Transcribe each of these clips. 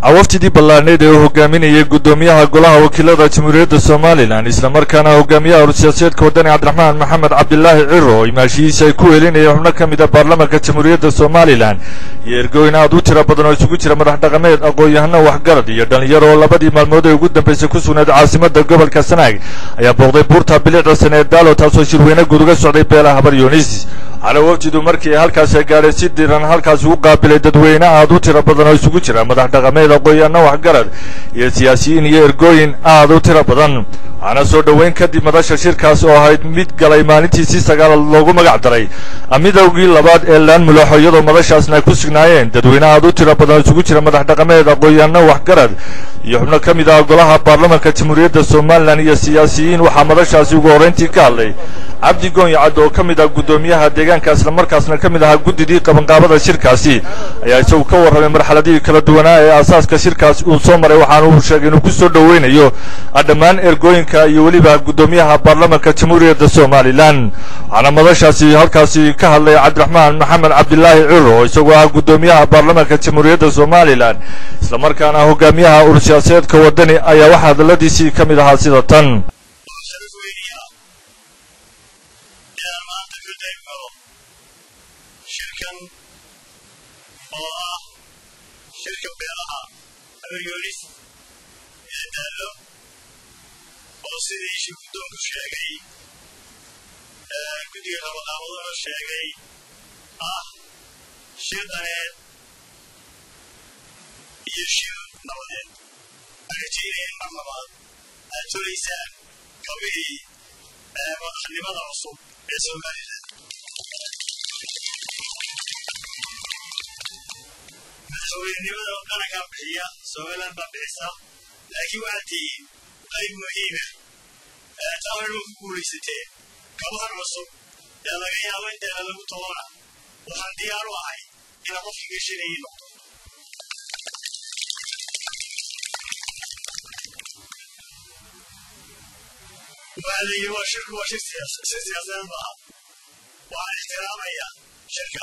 Wafdidii ballaadhneyd ee uu hogaaminayay guddoomiyaha golaha wakiilada Jamhuuriyadda Somalilan, isla markaana hogaamiyaha ursiyaaseedka Wadani Cabdiraxmaan Maxamed Cabdilaahi Ciro, imaashihiisa ay ku welinayeen xubno ka mid a baarlamanka Jamhuuriyadda Somalilan iyo ergooyin aad u tiro badan oo isugu jira madax dhaqameed, aqoon-yahano, waxgarad iyo dhalinyaro oo labadii maalmood ee ugu dambeysay ku sugnayd caasimada gobolka Sanaag, ayaa booqday buurta bilicda sane ee Daalo, taasoo shirweyne guud uga socday beelaha Habar Yunis. Cala wafdidu markii halkaasi gaadhay, si diran halkaasi u qaabilay dadweyne aad u tiro badan oo isugu jira madax dhaqameed, aqoon-yahano, waxgarad iyo siyaasiyiin iyo ergooyin aad u tiro badan. Waxaana soo dhoweyn kadib madasha shirkaas oo ahayd mid galay maalintiisii sagaalaad loogu magac daray midowgii labaad ee Laan Mulaaxo, iyadoo madashaasna ay ku sugnaayeen dadweyne aad u tiro badan oo isugu jira madax dhaqameed, aqoon-yahano, waxgarad iyo xubno ka mid ah golaha baarlamanka Jamhuuriyadda Somalilan iyo siyaasiyiin. Waxaa madashaasi ugu horrayntii ka hadlay Cabdi Goonyo Cad oo ka mid ah guddoomiyaha deegaanka, islamarkaasna ka mid ahaa guddidii qabanqaabada shirkaasi, ayaa isagu ka warramay marxaladihii kala duwanaa ee aasaaska shirkaasi uu soo maray. Waxaana uu sheegay inuu ku soo dhoweynayo dhammaan ergooyinka iyo weliba guddoomiyaha baarlamanka Jamhuuriyadda Somalilan. Waxaana madashaasi halkaasi ka hadlay Cabdiraxmaan Maxamed Cabdilaahi Ciro, isagoo ah guddoomiyaha baarlamanka Jamhuuriyadda Somalilan, islamarkaana hogaamiyaha ursiyaaseedka Wadani, ayaa waxaa hadalladiisii ka mid ahaa sida tan. Inaan maanta ka qayb galo shirkan oo ah shirka beelaha Habaryoonis ee Daallo, oo sidii shir guddoonku sheegay, guddiga qabaqaabaduna sheegay, ah shir daneed iyo shir nabadeed. Waxaan rajaynaya in mar labaad aad tolaysaan kabihii madaxnimada cusub ee Somalilan. Madaxweynenimada qarankaa bixiya, Somaliland baa bixisa, laakiin waxaad tihiin qayb muhiima. Taa horena ku guulaysateen, kabahan cusub ee laga yaabo in deela lagu tolona waxaan diyaar u ahay inaan qofkii gashanayay noqdo. Waxaa la yidhi waa shirku waa shir shir siyaasadeed maaha. Waxaan ixtiraamayaa shirka,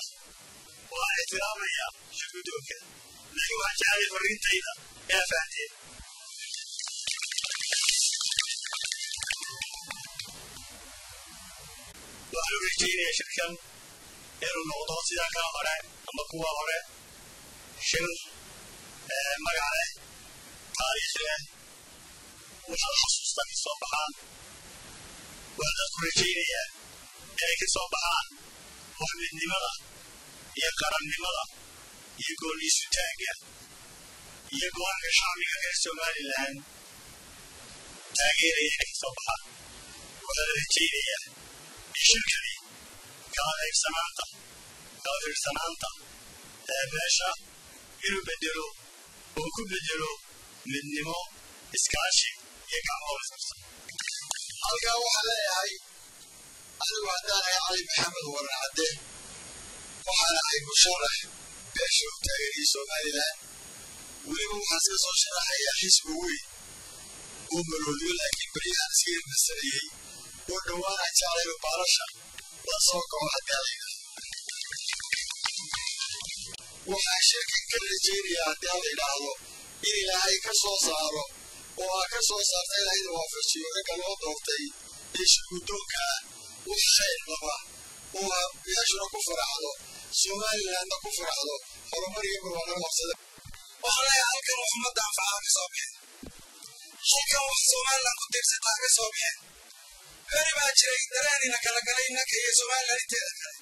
waxaan ixtiraamayaa shir guddoonka, laakiin waxaan jeclay fariintayda inaa fahanteen. Waxaan u rajaynayaa shirkan inuu noqdo sidaa kaa hore ama kuwa hore shir magac leh, taariikh leh, waxaad xasuustaa ka soo baxaan. Waxaan dadku rajaynayaa inay ka soo baxaan wax midnimada iyo qarannimada iyo goolniisutaagga iyo go-aanka shacbiga reer Somalilan taageeraya inay ka soo baxaan. Waxaa la rajaynayaa in shirkani kala qaybsanaanta, kala fiirsanaanta ee beesha inuu bedelo oo ku bedelo midnimo, iskaashi iyo gacmo isqabsan. Halkaa waxaan leeyahay, anigu haddaan ahay Cali Maxamed Waran Cadde, waxaan ahay musharax beesha u taagan iyo Somalilan. Weliba waxaan iska soo sharaxayaa xisbi weyn oo maroodiyo, laakiin baryahan iska irmasaneeyey oo dhowaan aan jeclayno baalasha la soo kaco haddii la yidhaahdo. Waxaan shirkan ka rajaynayaa haddii la yidhaahdo in Ilaahay ka soo saaro oo aa ka soo saarta, Ilaahayna waafajiyo ragga loo doortay ee shirguddoonka ah wax khayr qaba oo beeshuna ku faraxdo, Somalilandna ku faraxdo, horumar iyo barwaaqana qabsada. Waxaan leeyahay halkan wax ummadda anfaca ka soo bixin, halkan wax Somaliland ku tiirsataa ka soo bixin. Beri baa jiray dareenina kala galay innaka iyo Somaliland inteeda kale.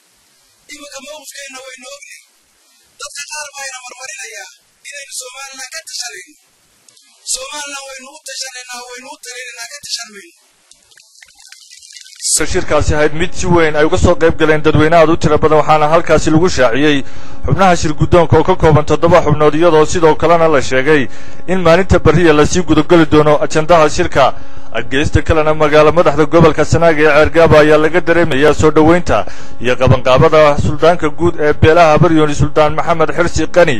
Iminka mowqifkeenna waynu ognay. Dadka qaar bayna marmarinayaa inaynu Somaliland ka tashanayno. Somaliland waynu u tashanaynaa, waynu u talinaynaa, ka tashan mayno. Shirkaasi ahayd mid si weyn ay uga soo qayb galeen dadweyne aad u tiro badan. Waxaana halkaasi lagu shaaciyey xubnaha shir guddoonka oo ka kooban 7 xubnood, iyadoo sidoo kalena la sheegay in maalinta barriya lasii gudageli doono ajandaha shirka. Geesta kalena, magaalo madaxda gobolka Sanaag ee Ceergaaba ayaa laga dareemayaa soo dhoweynta iyo qabanqaabada suldaanka guud ee beelaha Habaryoni, Suldaan Maxamed Xirsi Qani.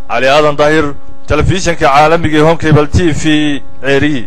Cali Aadan Daahir, telefishinka caalamiga ee Honkable TV, Ceeriyi.